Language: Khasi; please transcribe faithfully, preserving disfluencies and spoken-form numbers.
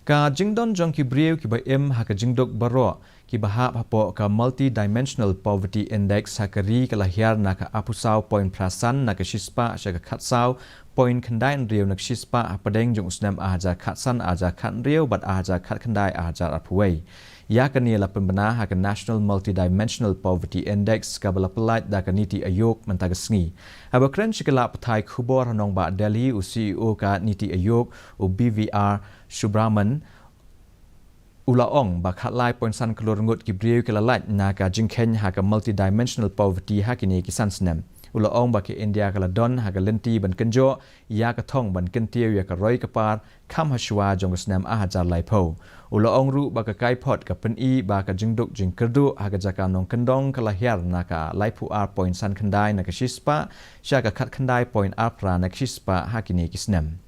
Ka jingdon jong ki briew kiba im ha ka jingduk baroh kiba hap hapoh ka Multidimensional Poverty Index ha ka ri ka la hiar na ka arphew saw point phra san na ka shispah sha ka khatsaw point khyndai hynriew na ka shispah hapdeng jong u snem ar hajar khatsan ar hajar khathynriew bad ar hajar khatkhyndai ar hajar arphew wei. Ïa kane la pynbna ha ka National Multidimensional Poverty Index kaba la pyllait da ka NITI Aayog mynta ka sngi. Haba kren sha ki lad pathai khubor ha nongbah Delhi, u C E O ka NITI Aayog, u B V R Subrahman, u la ong ba khatlai point san klur ngut ki briew ki la lait na ka jingkheiñ ha ka Multidimensional Poverty ha kine ki san snem. U la ong ba ka India ka la don ha ka lynti ban kynjoh ïa ka thong ban kyntiew ïa ka roi ka par kham hashwa jong ka snem ar hajar laiphew. U la ong ruh ba ka kaiphod ka pyni ba ka jingduk jingkyrduh ha ka jaka nongkyndong ka la hiar na ka laiphew ar point san khyndai na ka shispah sha ka khatkhyndai point ar phra na ka shispah ha kine ki snem.